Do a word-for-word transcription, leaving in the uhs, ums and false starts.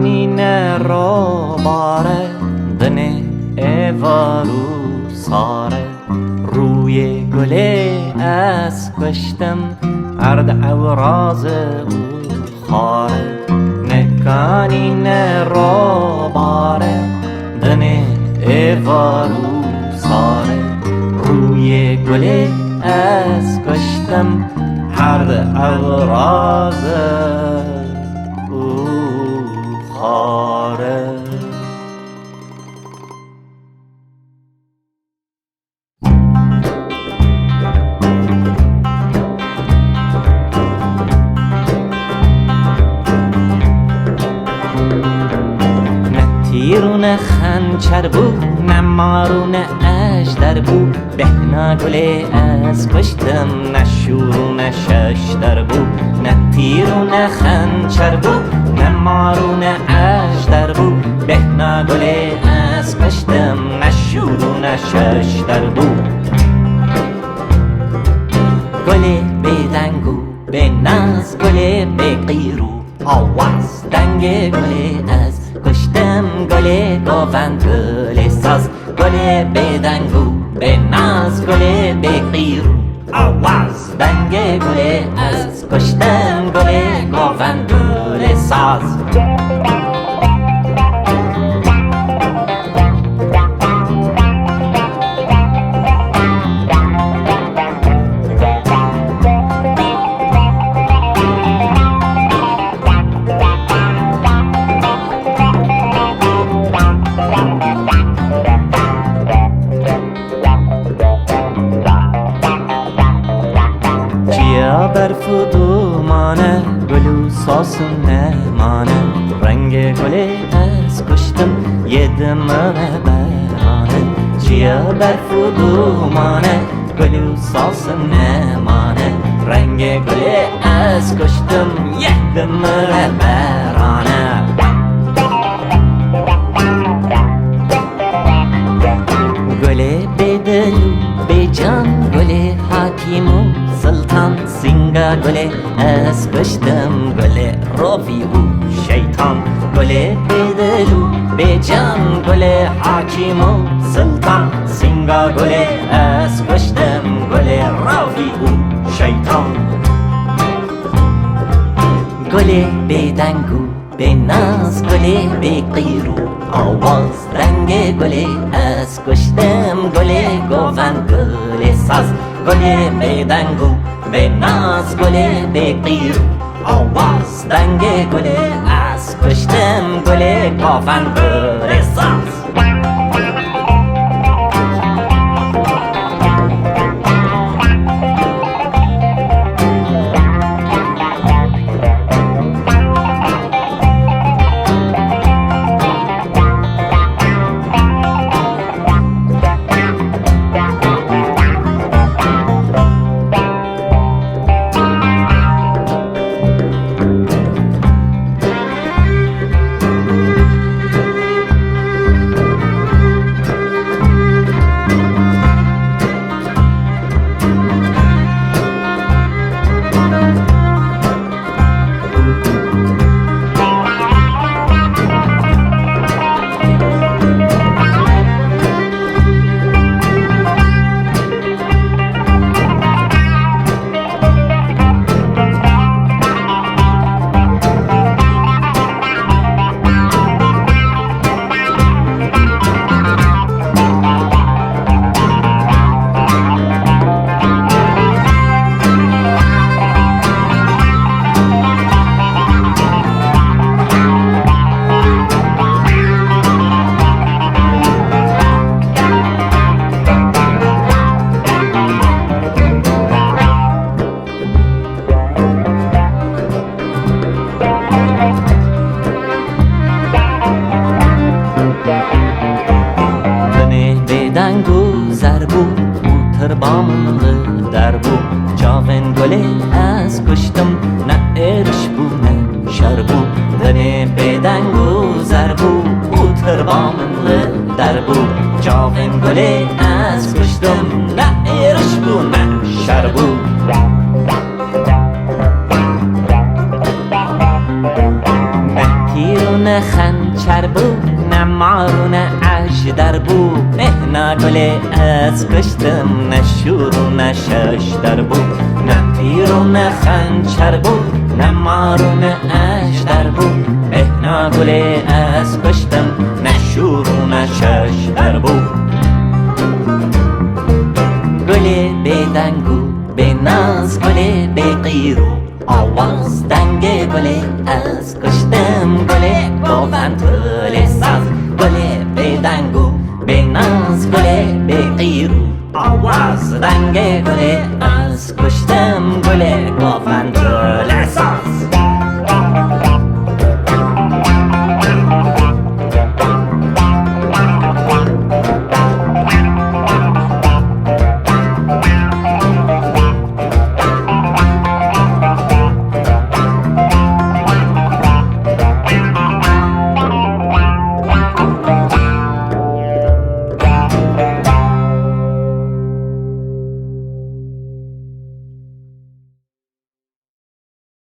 Nîne robare, dinê êvar û sare. Rûyê gulê ez kuştim, erd ewraze û xare. Nekanîne robare, dinê êvar û sare. Rûyê gulê ez kuştim, erd ewraze û xare. Ne tîr û ne xençer bû, ne mar û ne ejder bû. Bêhna gulê ez kuştim, ne şûr û ne şeşder bû. Ne tîr û ne xençer bû, ne mar û ne ejder bû. Bêhna gulê ez kuştim, ne şûr û ne şeşder bû. Gulê bêdeng û bênaz, gulê bêqîr û awaz. Dengê gulê ez kuştim, gulê govend, gulê saz. Gulê bêdeng û bênaz, gulê bêqîr û awaz. Dengê gulê ez kuştim, gulê govend, gulê saz. Çiya berf û duman e, gul û sas nemane. Rengê gulê ez kuştim, yê di min re berane. Çiya berf û duman e, gul û sas nemane. Rengê gulê ez kuştim, yê di min re berane. Gulê bêdil û bêcan, gulê hakîm û siltan. Sînga gulê ez kuştim, gulê rovî û şeytan. Gulê bêdil û bêcan, gulê hakîm û siltan. Sînga gulê ez kuştim, gulê rovî û şeytan. Gulê bêdeng û bênaz, gulê bêqîr û awaz. Rengê gulê ez kuştim, gulê govend, gulê saz. Gulê bêdeng û bênaz, gulê bêqîr û awaz. Dengê gulê ez kuştim, gulê govend, gulê saz. Dinê bêdeng û zer bû û tirba min li der bû. Çavên gulê ez kuştim, ne êriş bû, ne şer bû. Dinê bêdeng û zer bû û tirba min li der bû. Çavên gulê ez kuştim, ne êriş bû, ne şer bû. Ne tîr û Ne xençer bû, ne mar û ne ejdar bû. Bêhna gulê ez kuştim, ne şûr û ne şaşdar bû. Ne tîr û ne xençer bû, ne mar û ne ejdar bû. Bêhna gulê ez kuştim, ne şûr û ne şaşdar bû. Gulê bêdeng û bênaz, gulê bêqîr û awaz, dengê gulê ez kuştim, gulê govend, gulê saz. Gulê bêdeng û bênaz, gulê bêqîr û awaz, dengê gulê ez kuştim, gulê govend, gulê saz.